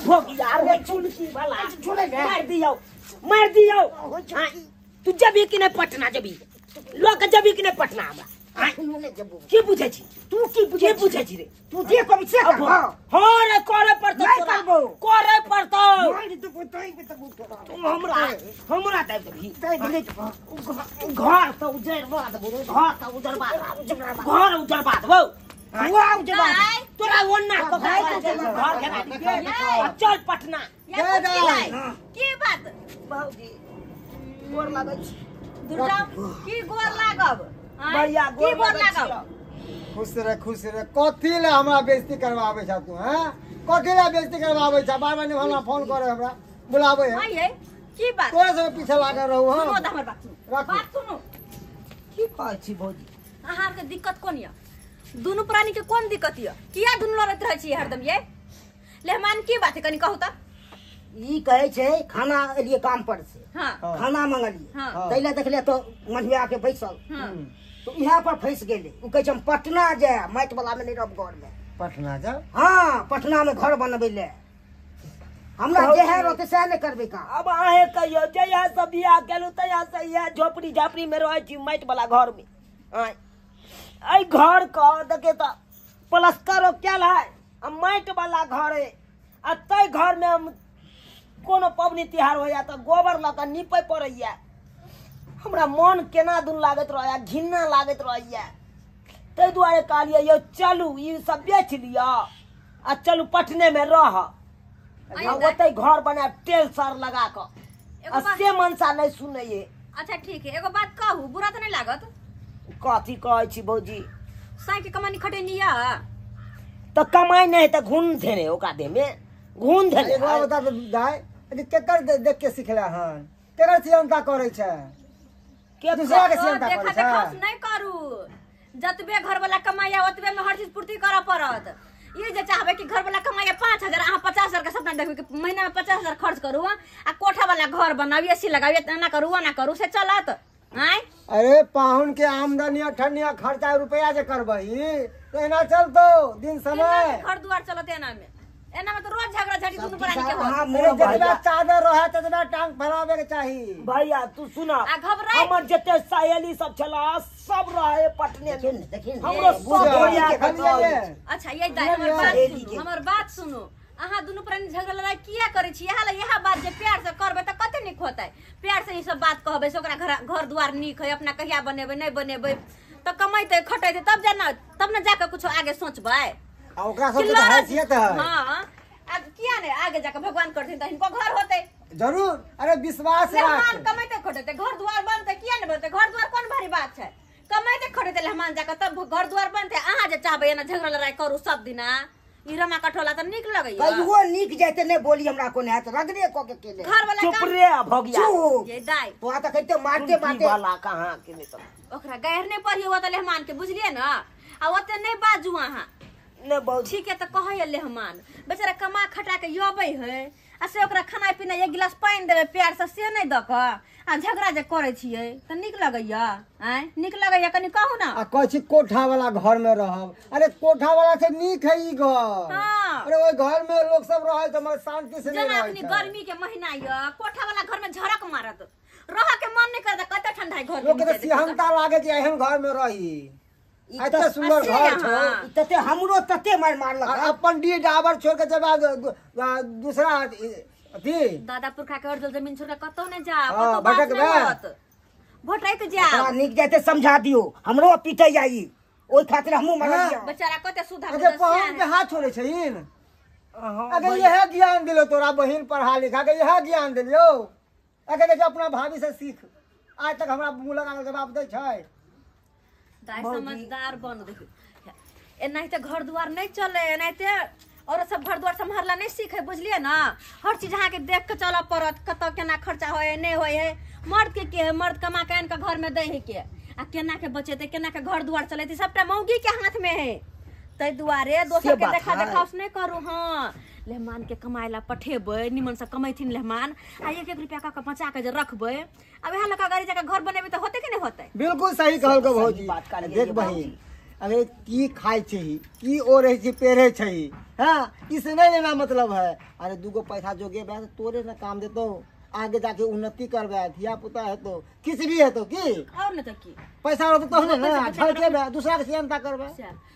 भोगिया रे चुनकी वाला मार दियो मार दियो। तू जबी कि नहीं पटना जबी लोक जबी कि नहीं पटना हमरा की बुझै छी तू की बुझै बुझै छी रे तू जे कहबी से कर। हां रे करे पड़तौ नहीं करबो करे पड़तौ मार तू तई पे त तू हमरा हमरा दे देबी घर त उजरवा देबो घर त उजरवा घर उजरवा देबो हुआ उजरवा तोरा ओन्ना को घर घेरा दे चल पटना। की बात बाबूजी गोर लागै छी दुर्गा की गोर लागब बढ़िया की गोर लागब। खुश रह खुश रह। कथी ले हमरा बेइज्जती करवाबै छ तू हैं कथी ले बेइज्जती करवाबै छ बार बार हमरा फोन करे हमरा बुलाबै है। हां की बात तोरा सब पीछे लागल रहू। हां सुनो त हमर बात सुनो बात सुनो। की कहै छी भौजी अहाँ के दिक्कत कोन य दुनु प्राणी के कोन दिक्कत य किया दुनु लड़ैत रहै छी हरदम ये लेहमान की बात है कनी कहू त। ई कहै छै खाना एलिए काम पर से। हां खाना मंगलिए तैले देखलिए तो मझुआ के बैसल तो यहाँ पर फंस गेले। उ कहै छै हम पटना जाय माटि वाला में नहीं रहब घर में। पटना जाओ? हाँ पटना में घर बनबै ले हमरा जे है रहते सएह ने करबै काम। अब अहें कहियो जहिया से बियाह केलहुँ तहिया से इएह झोपड़ी झापड़ी में रहै छी माटि वाला घर में। एहि घर के देखे तऽ प्लास्टरो कयल है आ माटि वाला घर है आ ताहि घर में हम कोनो पबनी तिहार होइया तऽ गोबर लऽ कऽ नीपे पड़ैया। हमरा मन केना दुन लागैत रहैया घिन्ना लागैत रहैया ताहि दुआरे कहलियै यौ चलू ई सब बेच लिअ आ चलू पटने में रह आ ओतै घर बनायब टेल सर लगा कऽ आ से मनसा नहीं सुनैये। अच्छा ठीक है एगो बात कहू बुरा तऽ नहीं लागत? कथी कहै छी भौजी? साई के कमानी खटेनी या तऽ कमाइ नहीं तऽ घुन धेने ओकरा देह में घुन धेने। एगो बता दाइ केकर देख के सिखला हन केकर सियंता करै छै दूसरा के सियंता करै छै? देखा नहीं करू जतबे घर वाला कमाया ओतबे में हर चीज पूर्ति करऽ पड़त। ये जे चाहबै कि घर वाला कमाया 5000 अहाँ 50000 के सपना देखबै कि महीना में 50000 खर्च करू आ कोठा वाला घर बनाबी एसी लगाबी एना करू ओना करू से चलत? आय अरे पाहुन के आमदनी अठन्नी खर्चा रुपया जे करबही तो एना चलतो दिन समय घर दुआर चलत एना में एना में तो रोज झगड़ा झटी दुनू प्राणी के होत। अरे जतबा चादर रहे ततबा टांग फैलावे के चाही। भैया तू सुना आ घबराई हमर जते सहेली सब छला सब रहे पटने में देखिन हमरो सब भैया के। अच्छा ये दाई हमर बात सुनू हमर बात सुनू अहाँ दुनू प्राणी झगड़ा लड़ाई किया करै छी? इहा इहा बात जे प्यार से करबै त कते नीक होतै। प्यार से ई सब बात कहबै से ओकरा घर घर दुआर नीक है अपना कहिया बनेबै नहीं बनेबै त कमैतै खटैतै तब जाना तब न जाके कुछो आगे सोचबै आ ओकरा सब के हैसियत है। हां अब किया नहीं आगे जाके भगवान करथिन त हिनको घर होतै जरूर। अरे विश्वास राख मेहमान कमैते खटैते घर दुआर बनतै किया नहीं बनतै? घर दुआर कोन भारी बात छै कमैते खटैते मेहमान जाके तब घर दुआर बनतै। अहाँ जे चाहबै एना झगड़ा लड़ाई करू सब दिना ई रमा कठोला त नीक लगैया। कहियो नीक जाइते नहीं बोली हमरा कोने हाथ रगड़े क के केले घर वाला चुप रे भोगिया ये दाई तो आ त कहिते मारते मारते वाला कहां के नहीं त ओकरा गैर नहीं पढ़ियो त मेहमान के बुझलिए न आ ओते नहीं बाजू अहाँ नहीं बहुत ठीक है त कहै लेहमान बेचारा कमा खटा के यबै है आ से ओकरा खाना पीना एक गिलास पानि देबै प्यार से से नहीं दक आ झगड़ा जे करै छियै त नीक लगैया? आय नीक लगैया कनी कहू ना। आ कहै छी कोठा वाला घर में रहब। अरे कोठा वाला से नीक है ई घर। हाँ। अरे ओइ घर में लोग सब रहै त मगर शांति से नहीं जेना रहै अखनी छै। गर्मी के महीना य कोठा वाला घर में झड़क मारत रह के मन नहीं करत कते ठंडा है घर लोग के त सिहंता लागे कि एहन घर में रही एते सुंदर घर छौ। तते हमरो तते मार मारलक अपन डी डाबर छोड़ के जब दूसरा अथी दादा पुरखा के अर्जल जमीन छोड़ के कतौ नहीं जा कतौ बात नहीं होत भटक जा। नीक जाते समझा दियो हमरो पीटे जाई ओइ खातिर हमहु मरलियो। बेचारा कते सुधा अरे बहन के हाथ छोड़े छहिन। अगर यह ज्ञान दिलो तोरा बहिन पढ़ा लिखा के यह ज्ञान दिलियो अगर देखियो अपना भाभी से सीख आज तक हमरा मुंह लगा के जवाब दै छै। दाई समझदार बन देखियो एनाहिते घर दुआर नहीं चले एनाहिते और सब घर द्वार सम्हारला नहीं सीखे बुझलिए ना। हर चीज अहाँ के देख के चलऽ पड़त कतऽ केना खर्चा होय है नहीं होय है। मर्द के है मर्द कमा के आनि के घर में दै है के आ केना के बचेतै केना के घर द्वार चलेतै सबटा मौगी के हाथ में है। ताहि दुआरे दोसर के देखा देखाउस नहीं करू। हाँ लेहमान के कमाए ला पठेबै निमन से कमेथिन लेहमान आ एक एक रुपया कऽ के बचा के जे रखबै आ वएह लऽ कऽ गाड़ी जाके घर बनेबै तऽ होतै कि नहीं होतै? बिल्कुल सही कहलको भौजी। देख बहिन अरे की खाइ छी, की ओढ़ै छी, पेढ़ै छी, हाँ इससे नहीं लेना मतलब है। अरे दूगो पैसा जोगेबै तऽ तोरे ने काम देतौ, आगे जाके उन्नति करबै, धिया पुता हेतौ, किछु भी हेतौ की और न तऽ की पैसा रहतौ तहने ने झलकेबै, दूसरा के सेहनता करबै।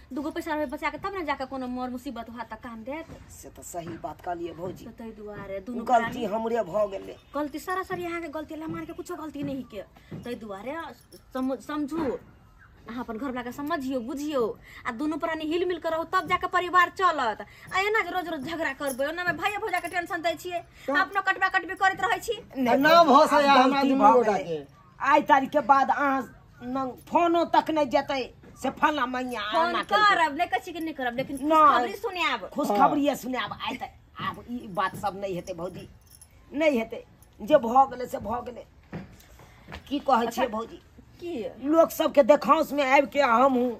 दूगो पैसा रहबै बचा के तब ने जाके कोनो मोर मुसीबत होत तऽ काम देत। से तऽ सही बात कहलियै भौजी। तऽ ताहि दुआरे दुनू गलती हमरे भऽ गेलै। गलती सरासरी अहाँके गलती, लमार के कुछो गलती नहीं के। ताहि दुआरे समझू अहाँ अपन घरवला के समझियो बुझियो आ दुनू प्राणी हिल मिल के रहू तब जाके परिवार चलत। आ एना जे रोज रोज झगड़ा करबै ओना में भाइये भौजा के टेंशन दै छियै, अपनो कटबा कटबी करैत रहै छी। ना भऽ सकै हमरा दुनू गोटा के। आइ तारीख के बाद अहाँ फोनो तक नहीं जेतै से फला मैया फोन करब नहि कहै छी कि नहि करब, लेकिन खुशखबरी सुनायब। खुशखबरी सुनायब। आइ तऽ आब ई बात सब नहि हेतै भौजी, नहि हेतै। जे भऽ गेलै से भऽ गेलै। की कहै छियै भौजी की लोक सबके देखांस में आबि के हमहूँ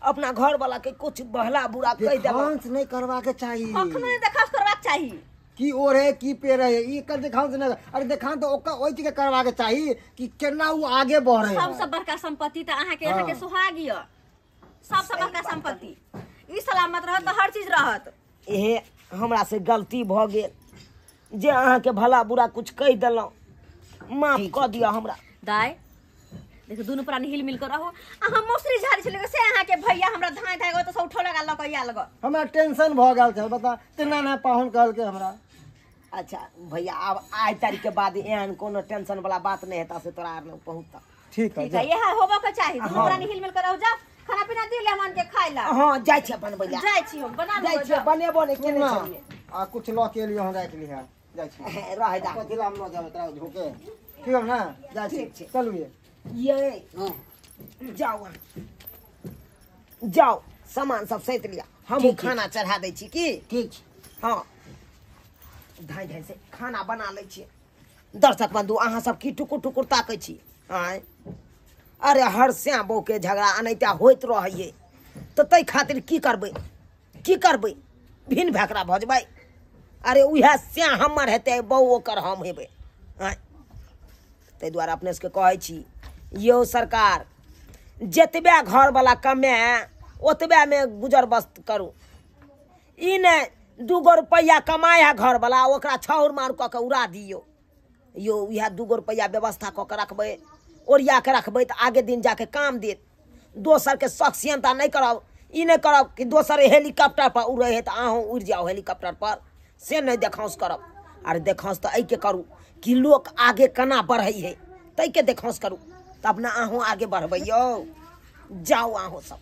अपना घर वाला के कुछ बहला बुरा कहि देब। देखांस नहीं करवा के चाही, कखनो नहीं देखांस करबाक चाही। की ओढ़े की पेरे ई कर देखांस नहीं। अरे देखांस तो ओकर ओइ चीज के करवा के चाही कि केना उ आगे बढ़ रहे। सबसे बड़का संपत्ति त अहाँ के, अहाँ के सुहाग य सबसे बड़का संपत्ति। ई सलामत रहत त हर चीज रहत। एहे हमरा से गलती भ गेल जे अहाँ के भला बुरा कुछ कहि देलहुँ, माफ क दिअ हमरा। दाय देखो दुनू प्राणी हिल मिल कर रहो। अहाँ मौसरी झाड़ी छलै से अहाँ के भैया हमरा धाय धाय तऽ उठो लगा लऽ कऽ आयल गो। हमरा टेंशन भऽ गेल छल बता, तेना ना पाहुन कहलकै हमरा। अच्छा भैया आब आइ तारीख के बाद एहन कोनो टेंशन वाला बात नहीं हेता से तोरा आर नहीं पहुँचता। ठीक है, इएह होबऽ के चाही। दुनू प्राणी हिल मिल कर रहो। जाओ खाना पीना दिले मन के खाइ ला। हां जाइ छी बनबै ला, जाइ छी हम बना जाइ छी बनेबो नहीं केने छलियै। आ कुछ लऽ के एलियो हम राखि लिहा, जाइ छी रहै दा कथी ला हम लऽ जाबै तोरा झोके। ठीक है ना, जाइ छी, चलू ये जाओ जाओ सामान सब सैत लिया, हम खाना चढ़ा दै छी की। ठीक। हाँ धाइ धाइ से खाना बना लै छी। दर्शक बंधु अहाँ सब की टुकुर टुकुर ताकै छी? आँय अरे हर श्या बहू के झगड़ा अनैता होइत रहैये तऽ ताहि खातिर की करबै, की करबै भिन्न भैकरा भऽ जेबै। अरे उएह श्या हमर हेतै बहू ओकर हम हेबै। आँय ताहि दुआरे अपने सबके कहै छी यौ सरकार, जतबे घरवला कमाए ओतबेमे गुजर बस्त करू। ई नहि दूगो रुपैआ कमाए है घरवला ओकरा छाउर मार कऽ के उड़ा दियौ। यौ इएह दूगो रुपैआ व्यवस्था कऽ के रखबै, ओरिया के रखबै तऽ आगे दिन जाके काम देत। दोसरके शख्सियता नहि करब, ई नहि करब कि दोसर हेलीकॉप्टर पर उड़ै है तऽ अहूँ उड़ि जाउ हेलीकॉप्टर पर, से नहि देखाउँस करब। अरे देखाउँस तऽ एहिके करू कि लोक आगे केना बढ़ै है, ताहिके देखाउँस करू तब ने अहूँ आगे बढ़बै। यौ जाउ अहूँ सब।